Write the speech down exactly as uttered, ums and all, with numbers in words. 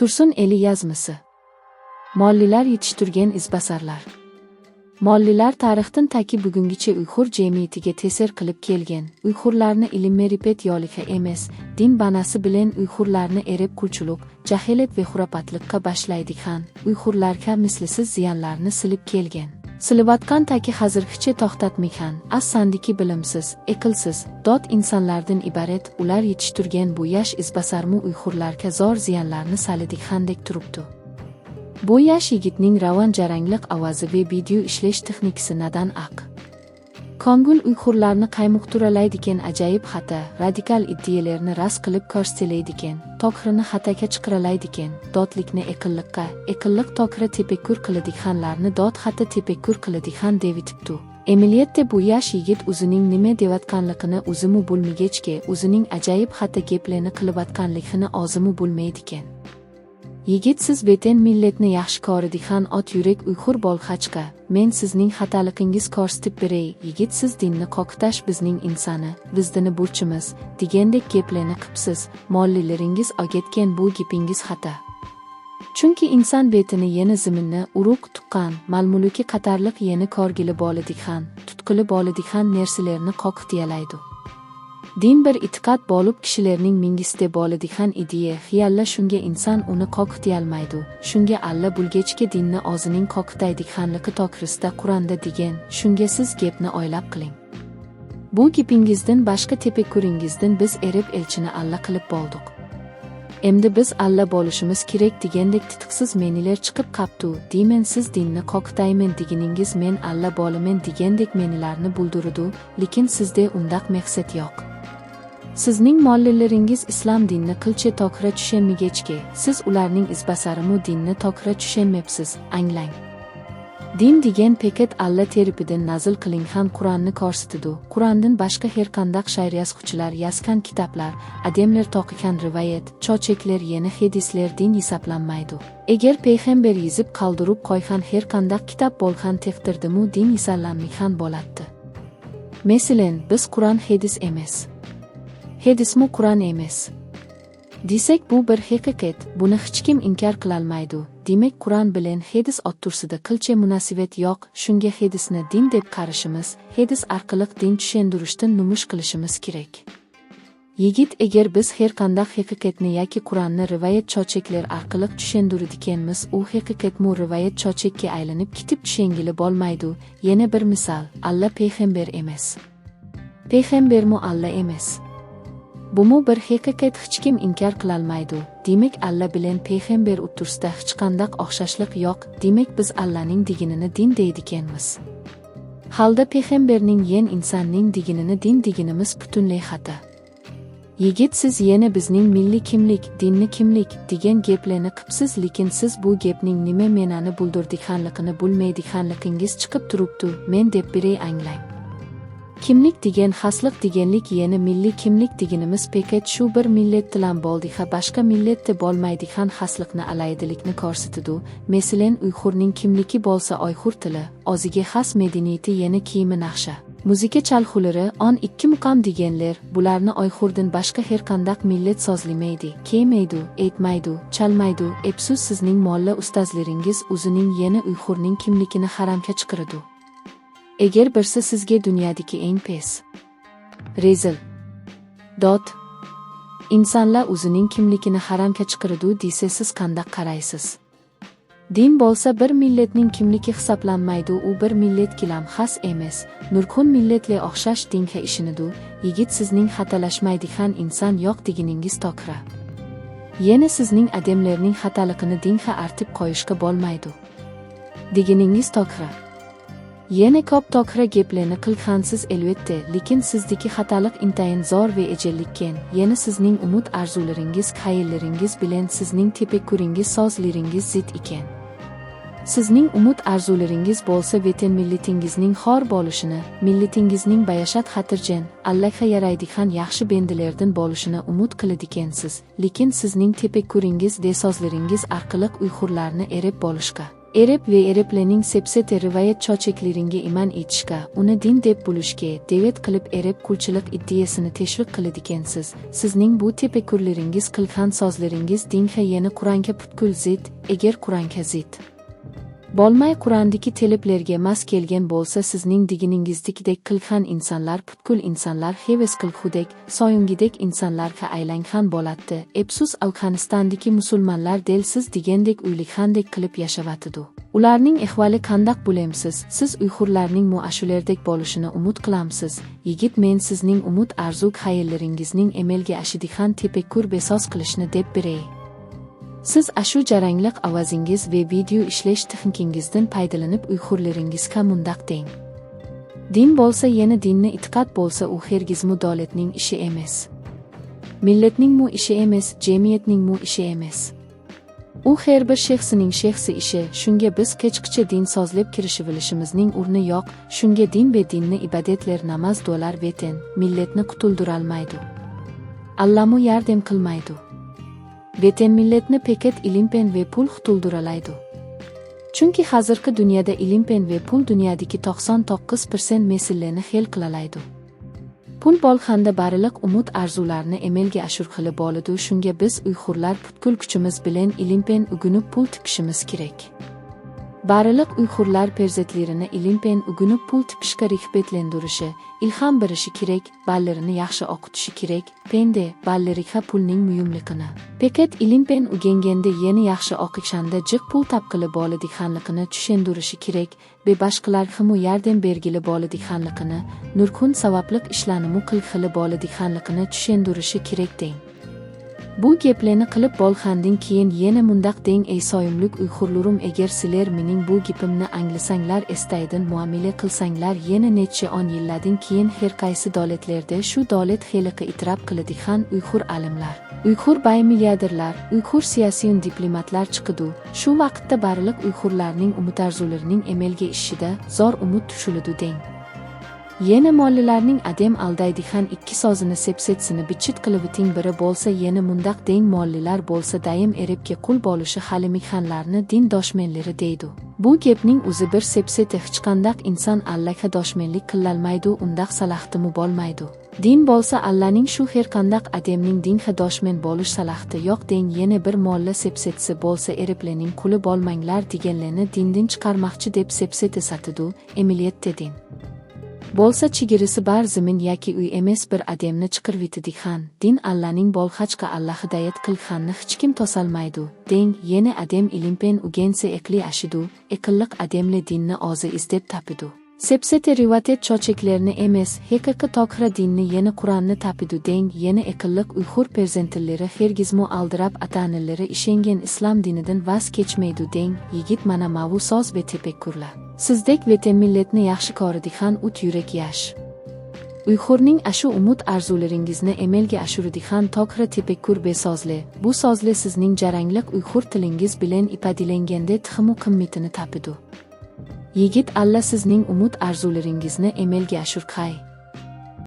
تۇرسۇن ئېلى يازمىسى. موللىلار يېتىشتۈرگەن ئىزباسارلار. موللىلار تارىختىن تاكى بۈگۈنگىچە ئۇيغۇر جەمئىيىتىگە تەسىر قىلىپ كەلگەن، ئۇيغۇرلارنى ئىلىم-مەرىپەت يولىغا ئەمەس، دىن باناسى بىلەن ئۇيغۇرلارنى ئەرەب قۇلچىلىق، جاھىلەت ۋە خۇراپاتلىققا باشلايدىغان، ئۇيغۇرلارغا مىسلىسىز زىيانلارنى سېلىپ كەلگەن. سېلىۋاتقان تاكى ھازىرغىچە توختاتمىغان، ئاز ساندىكى بىلىمسىز، ئەقىلسىز، دود ئىنسانلاردىن ئىبارەت، ئۇلار يېتىشتۈرگەن بۇ ياش ئىزباسارمۇ ئۇيغۇرلارغا زور زىيانلارنى سالىدىغاندەك تۇرۇپتۇ. بۇ ياش يىگىتنىڭ راۋان جاراڭلىق ئاۋازى ۋە ۋىدېئو ئىشلەش تېخنىكىسى نادان ئاق. كۆڭۈل ئۇيغۇرلارنى قايمۇقتۇرالايدىكەن ئاجايىپ خاتا، رادىكال ئىدىيەلەرنى راست قىلىپ كۆرسىتەلەيدىكەن، توغرىنى خاتاغا چىقىرالايدىكەن، دودلۇقنى ئەقىللىققا، ئەقىللىق توغرا تەپەككۇر قىلىدىغانلارنى دود خاتا تەپەككۇر قىلىدىغان دەۋېتىپتۇ. ئەمەلىيەتتە بۇ ياش يىگىت ئۆزىنىڭ نېمە دەۋاتقانلىقىنى ئۆزىمۇ بىلمىگەچكە، ئۆزىنىڭ ئاجايىپ خاتا گەپلەرنى قىلىۋاتقانلىقىنى ئۆزىمۇ بىلمەيدىكەن. يىگىت، سىز ۋەتەن مىللەتنى ياخشى كۆرىدىغان ئاق يۈرەك ئۇيغۇر بولغاچقا، مەن سىزنىڭ خاتالىقىڭىز كۆرسىتىپ بېرەي. يىگىت، سىز دىننى قوغداش بىزنىڭ ئىنسانىي ۋىجدانىي بۇرچىمىز، دېگەندەك گەپلەرنى قىپسىز، موللىلىرىڭىز ئۆگەتكەن بۇ گېپىڭىز خاتا. چۈنكى ئىنسان ۋەتىنى يەنە زېمىننى، ئۇرۇق-تۇغقان، مال-مۈلكى قاتارلىق يەنە كۆرگىلى بولىدىغان، تۇتقىلى بولىدىغان نەرسىلەرنى قوغدىيالايدۇ. دىن بىر ئېتىقاد بولۇپ، كىشىلەرنىڭ مېڭىسىدە بولىدىغان ئىدىيە، خىياللا شۇڭا ئىنسان ئۇنى قوغدىيالمايدۇ. شۇڭا ئاللا بىلگەچكە دىننى ئۆزىنىڭ قوغدايدىغانلىقى توغرىسىدا قۇرئاندا دېگەن. شۇڭا سىز گەپنى ئويلاپ قىلىڭ. بۇ گېپىڭىزدىن باشقا تەپەككۇرىڭىزدىن بىز ئەرەب ئەلچىنى ئاللا قىلىپ بولدۇق. ئەمدى بىز ئاللا بولۇشىمىز كېرەك دېگەندەك تېتىقسىز مەنىلەر چىقىپ قاپتۇ. دېمەن سىز دىننى قوغدايمەن دېگىنىڭىز مەن ئاللا بولىمەن دېگەندەك مەنىلەرنى بىلدۈرىدۇ، لېكىن سىزدە ئۇنداق مەقسەت يوق. سىزنىڭ موللىلىرىڭىز ئىسلام دىنىنى قىلچە توغرا چۈشەنمىگەچكە، سىز ئۇلارنىڭ ئىزباسارىمۇ دىننى توغرا چۈشەنمەپسىز، ئاڭلاڭ. دىن دېگەن پەقەت ئاللا تەرىپىدىن نازىل قىلىنغان قۇرئاننى كۆرسىتىدۇ. قۇرئاندىن باشقا ھەرقانداق شائىر يازغۇچىلار يازغان كىتابلار، ئادەملەر توقۇغان رىۋايەت، چۆچەكلەر، يەنى ھەدىسلەر دىن ھېسابلانمايدۇ. ئەگەر پەيغەمبەر يېزىپ قالدۇرۇپ قويغان ھەرقانداق كىتاب بولغان تەقدىردىمۇ دىن ھېسابلانمىغان بولاتتى. مەسىلەن، بىز قۇرئان ھەدىس ئەمەس، ھەدىسمۇ قۇرئان ئەمەس دېسەك، بۇ بىر ھەقىقەت، بۇنى ھېچكىم ئىنكار قىلالمايدۇ. دېمەك، قۇرئان بىلەن ھەدىس ئوتتۇرىسىدا قىلچە مۇناسىۋەت يوق، شۇڭا ھەدىسنى دىن دەپ قارىشىمىز، ھەدىس ئارقىلىق دىن چۈشەندۈرۈشتىن نومۇش قىلىشىمىز كېرەك. يىگىت، ئەگەر بىز ھەرقانداق ھەقىقەتنى ياكى قۇرئاننى رىۋايەت چۆچەكلەر ئارقىلىق چۈشەندۈرىدىكەنمىز، ئۇ ھەقىقەتمۇ رىۋايەت چۆچەككە ئايلىنىپ كېتىپ چۈشەنگىلى بولمايدۇ. يەنە بىر مىسال، ئاللا پەيغەمبەر ئەمەس، پەيغەمبەرمۇ ئاللا ئەمەس. بۇمۇ بىر ھەقىقەت، ھېچكىم ئىنكار قىلالمايدۇ. دېمەك، ئاللا بىلەن پەيغەمبەر ئوتتۇرىسىدا ھېچقانداق ئوخشاشلىق يوق. دېمەك، بىز ئاللانىڭ دېگىنىنى دىن دەيدىكەنمىز. ھالدا پەيغەمبەرنىڭ يەنە ئىنساننىڭ دېگىنىنى دىن دېگىنىمىز پۈتۈنلەي خاتا. يىگىت، سىز يەنە بىزنىڭ مىللىي كىملىك، دىننى كىملىك دېگەن گەپلەرنى قىپسىز، لېكىن سىز بۇ گەپنىڭ نېمە مەنانى بىلدۈرىدىغانلىقىنى بىلمەيدىغانلىقىڭىز چىقىپ تۇرۇپتۇ، مەن دەپ بېرەي، ئاڭلاڭ. كىملىك دېگەن خاسلىق دېگەنلىك، يەنى مىللىي كىملىك دېگىنىمىز پەقەت شۇ بىر مىللەتتىلا بولىدىغان، باشقا مىللەتتە بولمايدىغان خاسلىقنى، ئالاھىدىلىكنى كۆرسىتىدۇ. مەسىلەن، ئۇيغۇرنىڭ كىملىكى بولسا ئۇيغۇر تىلى، ئۆزىگە خاس مەدەنىيىتى، يەنى كىيىمى، ناخشا، مۇزىكا چالغۇلىرى، ئون ئىككى مۇقام دېگەنلەر، بۇلارنى ئۇيغۇردىن باشقا ھەرقانداق مىللەت سۆزلىمەيدۇ، كىيمەيدۇ، ئېيتمايدۇ. چالمايدۇ. ئەپسۇس، سىزنىڭ موللا ئۇستازلىرىڭىز ئۆزىنىڭ يەنە ئۇيغۇرنىڭ كىملىكىنى ھارامغا چىقىرىدۇ. ئەگەر بىرسى سىزگە دۇنيادىكى ئەڭ پەس، رەزىل، دود ئىنسانلار ئۆزىنىڭ كىملىكىنى ھارامغا چىقىرىدۇ دېسە، سىز قانداق قارايسىز؟ دىن بولسا بىر مىللەتنىڭ كىملىكى ھېسابلانمايدۇ، ئۇ بىر مىللەتكىلا خاس ئەمەس، نۇرغۇن مىللەتلەر ئوخشاش دىنغا ئىشىنىدۇ. يىگىت، سىزنىڭ خاتالاشمايدىغان ئىنسان يوق دېگىنىڭىز توغرا. يەنە سىزنىڭ ئادەملەرنىڭ خاتالىقىنى دىنغا ئارتىپ قويۇشقا بولمايدۇ دېگىنىڭىز توغرا. يەنە كۆپ توغرا گەپلەرنى قىلغانسىز، ئەلۋەتتە، لېكىن سىزدىكى خاتالىق ئىنتايىن زور ۋە ئەجەللىككەن. يەنە سىزنىڭ ئۈمىد ئارزۇلىرىڭىز، خىياللىرىڭىز بىلەن سىزنىڭ تەپەككۇرىڭىز، سۆزلىرىڭىز زىت ئىكەن. سىزنىڭ ئۈمىد ئارزۇلىرىڭىز بولسا ۋەتەن مىللىتىڭىزنىڭ خور بولۇشىنى، مىللىتىڭىزنىڭ باياشات، خاتىرجەم، ئاللاغا يارايدىغان ياخشى بەندىلەردىن بولۇشىنى ئۈمىد قىلىدىكەنسىز، لېكىن سىزنىڭ تەپەككۇرىڭىز ۋە سۆزلىرىڭىز ئارقىلىق ئۇيغۇرلارنى ئەرەب بولۇشقا، ئەرەب ۋە ئەرەبلەرنىڭ سەپسەتە رىۋايەت چاچەكلىرىڭگە ئىمان ئېيتىشقا، ئۇنى دىن دەپ بولۇشقا دەۋەت قىلىپ، ئەرەب قۇلچىلىق ئىدىيەسىنى تەشۋىق قىلىدىكەنسىز. سىزنىڭ بۇ تەپەككۇرلىرىڭىز، قىلغان سۆزلىرىڭىز دىنغا، يەنى قۇرئانغا پۈتكۈل زىت. ئەگەر قۇرئانغا زىت بولماي، قۇرئاندىكى تەلەپلەرگە ماس كەلگەن بولسا، سىزنىڭ دېگىنىڭىزدەك قىلغان ئىنسانلار پۈتكۈل ئىنسانلار ھەۋەس قىلغۇدەك، سۆيۈنگۈدەك ئىنسانلارغا ئايلانغان بولاتتى. ئەپسۇس، ئافغانىستاندىكى مۇسۇلمانلار دەل سىز دېگەندەك ئۆيلىگەندەك قىلىپ ياشاۋاتىدۇ. ئۇلارنىڭ ئەھۋالى قانداق بىلەمسىز؟ سىز ئۇيغۇرلارنىڭمۇ ئاشۇلەردەك بولۇشىنى ئۈمىد قىلامسىز؟ يىگىت، مەن سىزنىڭ ئۈمىد ئارزۇ خىياللىرىڭىزنىڭ ئەمەلگە ئاشىدىغان تەپەككۇر بىر سۆز قىلىشنى دەپ بېرەي. سىز ئاشۇ جاراڭلىق ئاۋازىڭىز ۋە ۋىدېئو ئىشلەش تېخنىكىڭىزدىن پايدىلىنىپ ئۇيغۇرلىرىڭىزغا مۇنداق دەڭ. دىن بولسا يەنە دىننى، ئېتىقاد بولسا ئۇ ھەرگىزمۇ دۆلەتنىڭ ئىشى ئەمەس. مىللەتنىڭمۇ ئىشى ئەمەس، جەمئىيەتنىڭمۇ ئىشى ئەمەس. ئۇ ھەر بىر شەخسنىڭ شەخسىي ئىشى، شۇڭا بىز قاچقىچە دىن سۆزلەپ كىرىشىۋېلىشىمىزنىڭ ئورنى يوق، شۇڭا دىن ۋە دىننى ئىبادەتلەر ناماز، دۇئالار ۋەتەن، مىللەتنى قۇتۇلدۇرالمايدۇ. ئاللامۇ ياردەم قىلمايدۇ. ۋەتەن مىللەتنى پەقەت ئىلىم-پەن ۋە پۇل قۇتۇلدۇرالايدۇ. چۈنكى ھازىرقى دۇنيادا ئىلىم-پەن ۋە پۇل دۇنيادىكى توقسان توققۇز پىرسەنت مەسىلىلەرنى ھەل قىلالايدۇ. پۇل بولغاندا بارلىق ئۈمىد ئارزۇلارنى ئەمەلگە ئاشۇرغىلى بولىدۇ، شۇڭا بىز ئۇيغۇرلار پۈتكۈل كۈچىمىز بىلەن ئىلىم-پەن ئۆگىنىپ پۇل تېپىشىمىز كېرەك. بارلىق ئۇيغۇرلار پەرزەنتلىرىنى ئىلىم-پەن ئۆگىنىپ پۇل تېپىشقا رىغبەتلەندۈرۈشى، ئىلھام بېرىشى كېرەك، بالىلىرىنى ياخشى ئوقۇتۇشى كېرەك. پەندى، بالىلىرىغا پۇلنىڭ مۇھىملىقىنى، پەقەت ئىلىم-پەن ئۆگەنگەندە يەنە ياخشى ئوقۇغاندا جىق پۇل تاپقىلى بولىدىغانلىقىنى چۈشەندۈرۈشى كېرەك. بى باشقىلارغىمۇ ياردەم بەرگىلى بولىدىغانلىقىنى، نۇرغۇن ساۋابلىق ئىشلارنىمۇ قىلغىلى بولىدىغانلىقىنى چۈشەندۈرۈشى كېرەك دەڭ. بۇ گەپلەرنى قىلىپ بولغاندىن كېيىن يەنە مۇنداق دەڭ، ئەي سۆيۈملۈك ئۇيغۇرلىرىم، ئەگەر سىلەر مېنىڭ بۇ گېپىمنى ئاڭلىساڭلار، ئەستايىدىل مۇئامىلە قىلساڭلار، يەنە نەچچە ئون يىللاردىن كېيىن ھەر قايسى دۆلەتلەردە شۇ دۆلەت خەلقى ئېتىراپ قىلىدىغان ئۇيغۇر ئالىملار، ئۇيغۇر باي مىلياردېرلار، ئۇيغۇر سىياسىيون دىپلوماتلار چىقىدۇ. شۇ ۋاقىتتا بارلىق ئۇيغۇرلارنىڭ ئۈمىد ئارزۇلىرىنىڭ ئەمەلگە ئېشىشىدا زور ئۈمىد تۇشۇلىدۇ دەڭ. يەنە موللىلارنىڭ ئادەم ئالدايدىغان ئىككى سۆزىنى، سەپسەتىسىنى بىر چەت قىلىۋېتىڭ. بىرى بولسا يەنە مۇنداق دەڭ، موللىلار بولسا دائىم ئەرەبكە قۇل بولۇشى خالىمىغانلارنى دىن دۈشمەنلىرى دەيدۇ. بۇ گەپنىڭ ئۆزى بىر سەپسەتە، ھېچقانداق ئىنسان ئاللاغا دۈشمەنلىك قىلالمايدۇ، ئۇنداق سالاھىتىمۇ بولمايدۇ. دىن بولسا ئاللانىڭ، شۇ ھەرقانداق ئادەمنىڭ دىنغا دۈشمەن بولۇش سالاھىتى يوق دەڭ. يەنە بىر موللا سەپسەتىسى بولسا ئەرەبلەرنىڭ قۇلى بولماڭلار دېگەنلەرنى دىندىن چىقارماقچى دەپ سەپسەتە ساتىدۇ، ئەمەلىيەتتە دىن بولسا چېگرىسى بار زېمىن ياكى ئۆي ئەمەس، بىر ئادەمنى چىقىرىۋېتىدىغان. دىن ئاللانىڭ بولغاچقا ئاللا ھىدايەت قىلغاننى ھېچكىم توسالمايدۇ دەڭ. يەنە ئادەم ئىلىم-پەن ئۆگەنسە ئەقلى ئاشىدۇ، ئەقىللىق ئادەملەر دىننى ئۆزى ئىزدەپ تاپىدۇ. سەپسەتە رىۋايەت چۆچەكلەرنى ئەمەس، ھەقىقىي توغرا دىننى يەنە قۇرئاننى تاپىدۇ دەڭ. يەنە ئەقىللىق ئۇيغۇر پەرزەنتلىرى ھەرگىزمۇ ئالدىراپ ئاتا-ئانىلىرى ئىشەنگەن ئىسلام دىنىدىن ۋاز كەچمەيدۇ دەڭ. يىگىت، مانا ماۋۇ سۆز ۋە تەپەككۇرلار سىزدەك ۋەتەن مىللەتنى ياخشى كۆرىدىغان ئوت يۈرەك ياش ئۇيغۇرنىڭ ئاشۇ ئۈمىد ئارزۇلىرىڭىزنى ئەمەلگە ئاشۇرىدىغان توغرا تەپەككۇر ۋە سۆزلەر. بۇ سۆزلەر سىزنىڭ جاراڭلىق ئۇيغۇر تىلىڭىز بىلەن ئىپادىلەنگەندە تېخىمۇ قىممىتىنى تاپىدۇ. يىگىت، ئاللا سىزنىڭ ئۈمىد ئارزۇلىرىڭىزنى ئەمەلگە ئاشۇرغاي.